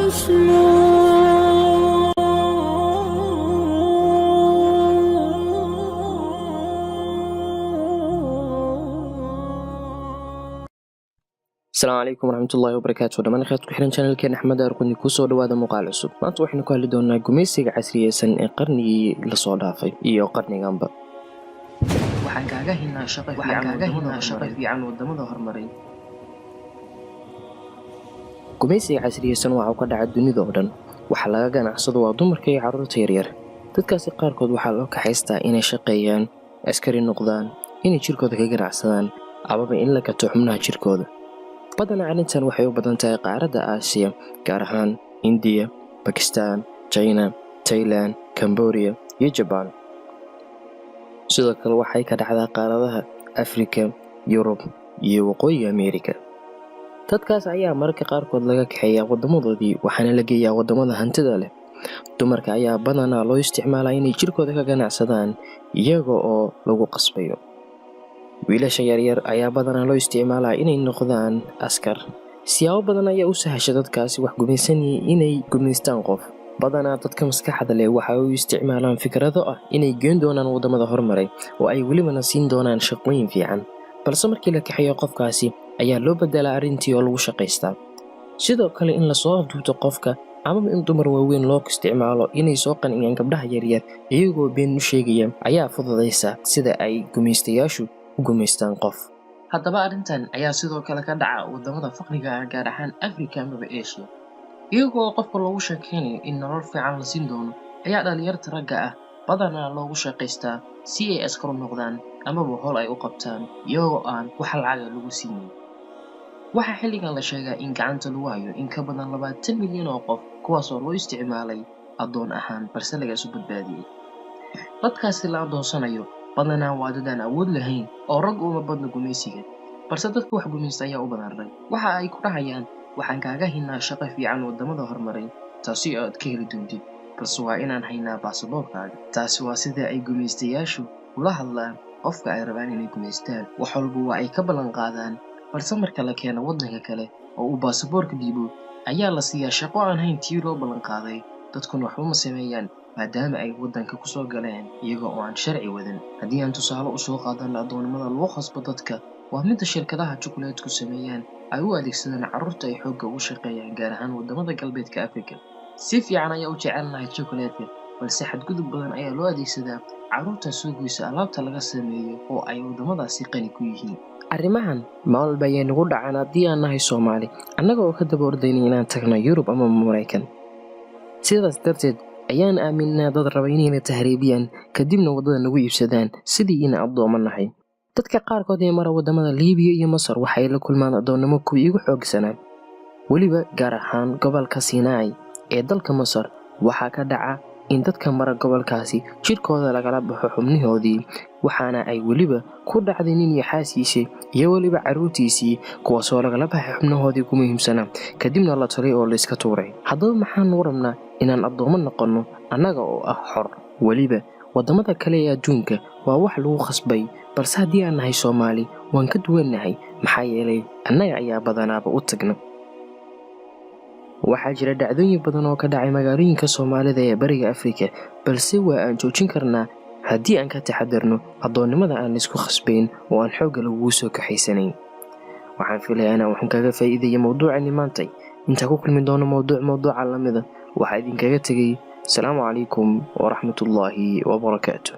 الحسنى. Asalaamu calaykum waraxmatullaahi wabarakaatu. Dhammaan khayr ku xiran channelkeen Axmed Arquni, kusoo dhawaada muuqaal cusub. Maanta waxaynu ku hadli doonaa gumaysiga casriyeysan ee qarnigii lasoo dhaafay iyo qarniganba. Waxaan kaaga haynaa shaqo fiican wadamada horumaray. Gumaysiga casriyeysan waxa uu ka dhaca dunida oo dhan. Waxa laga ganacsado waa dumarka iyo carruurta yaryar. Dadkaasi qaarkood waxaa loo kaxaystaa inay shaqeeyaan, askari noqdaan, inay jirkooda ka ganacsadaan, amaba in la gato xubnaha jirkooda. Badanaa arrintan waxay u badan tahay qaaradda Aasiya, gaar ahaan Indiya, Bakistan, China, Tailan, Cambodia iyo Jabaan. Sidoo kale waxay ka dhacdaa qaaradaha Afrika, Yurub iyo Waqooyiga Ameerika. Dadkaas ayaa mararka qaarkood laga kaxeeyaa wadamadoodii, waxaana la geeyaa wadamada hantida leh. Dumarka ayaa badanaa loo isticmaalaa inay jirkooda ka ganacsadaan, iyaga oo lagu qasbayo. Wiilasha yaryar ayaa badanaa loo isticmaalaa inay noqdaan askar. Siyaabo badan ayaa u sahasha dadkaasi wax gumaysanayay inay gumaystaan qof. Badanaa dadka maskaxda leh waxa ay u isticmaalaan fikrado ah inay geen doonaan wadamada hormaray oo ay welibana siin doonaan shaqooyin fiican, balse markii la kaxeeyo qofkaasi ayaa loo bedelaa arrintii oo lagu shaqaystaa. Sidoo kale in lasoo afduubto qofka amaba in dumar waaweyn loo isticmaalo inay soo qanciyaan gabdhaha yaryar iyagoo been u sheegaya ayaa fududaysa sida ay gumaystayaashu u gumaystaan qof. Haddaba arrintan ayaa sidoo kale ka dhaca wadamada faqriga ah, gaar ahaan Afrika amaba Asia. Iyagoo qofka loogu sheekeynayo in nolol fiican la siin doono ayaa dhalinyarta ragga ah badanaa loogu shaqaystaa si ay askar u noqdaan amaba howl ay u qabtaan, iyagoo aan wax lacaga lagu siinin. Waxaa xilligan la sheegaa in gacanta lagu hayo in ka badan 20 milyan oo qof, kuwaas oo loo isticmaalay addoon ahaan, balse laga soo badbaadiyey. Dadkaasi la addoonsanayo badanaa waa dad aan awood lahayn oo rag uma badna gumaysiga, balse dadka wax gumaysta ayaa u badan rag. Waxa ay ku dhahayaan: "Waxaan kaaga haynaa shaqo fiican wadamada horumaray, taasi oo aad ka heli doontid, balse waa inaan haynaa baasaboorkaaga." Taasi waa sida ay gumaystayaashu ula hadlaan qofka ay rabaan inay gumaystaan. Wax walba waa ay ka ballan qaadaan, balse marka la keeno waddanka kale oo uu baasaboorka dhiibo ayaa la siiyaa shaqo aan hayn tii loo ballan qaaday. Dadkuna waxba ma sameeyaan, maadaama ay waddanka kusoo galeen iyaga oo aan sharci wadan. Haddii aan tusaale usoo qaadano, addoonnimada lagu khasbo dadka waa midda shirkadaha jukuleedku sameeyaan ay u adeegsadaan carruurta ay xoogga ugu shaqeeyaan, gaar ahaan wadamada Galbeedka Afrika. Si fiican ayaa u jecelnahay jukuleedka, balse xadgudub badan ayaa loo adeegsadaa carruurta soo goysa alaabta laga sameeyo oo ay waddamadaasi qani ku yihiin. Arrimahan maalin walba ayay nagu dhacaan haddii aan nahay Soomaali, annaga oo ka daba ordaynay inaan tagno Yurub ama Maraykan. Sidaas darteed ayaan aaminaa dad raba inayna tahriibiyaan, kadibna waddada nagu iibsadaan sidii inaan addoommo nahay. Dadka qaarkood ee mara waddamada Liibiya iyo Masar waxay la kulmaan addoonnimo kuwii igu xoogsanaa. Weliba gaar ahaan gobolka Siinaai ee dalka Masar waxaa ka dhaca in dadka mara gobolkaasi jirkooda lagala baxo xubnihoodii, waxaana ay weliba ku dhacday nin iyo xaaskiisii iyo weliba carruurtiisii, kuwaasoo lagala baxay xubnahoodii ku muhiimsanaa, kadibna la tolay oo layska tuuray. Haddaba maxaanu rabnaa inaan addoommo noqonno annaga oo ah xor? Weliba waddamada kale ee adduunka waa wax lagu khasbay, balse haddii aan nahay Soomaali waan ka duwannahay, maxaa yeelay annaga ayaa badanaaba u tagna. Waxaa jira dhacdooyin badan oo ka dhacay magaalooyinka Soomaalida ee Bariga Afrika, balse waa aan joojin karnaa haddii aan ka taxadarno addoonnimada aan laysku khasbayn oo aan xoogga lagugu soo kaxaysanayn. Waxaan filayaa inaan waxaan kaga faa'iideeyay mowduucani maantay. Intaan ku kulmi doono mowduuc mowduuca lamida, waxaa idinkaga tegay asalaamu calaykum waraxmatullaahi wabarakaatu.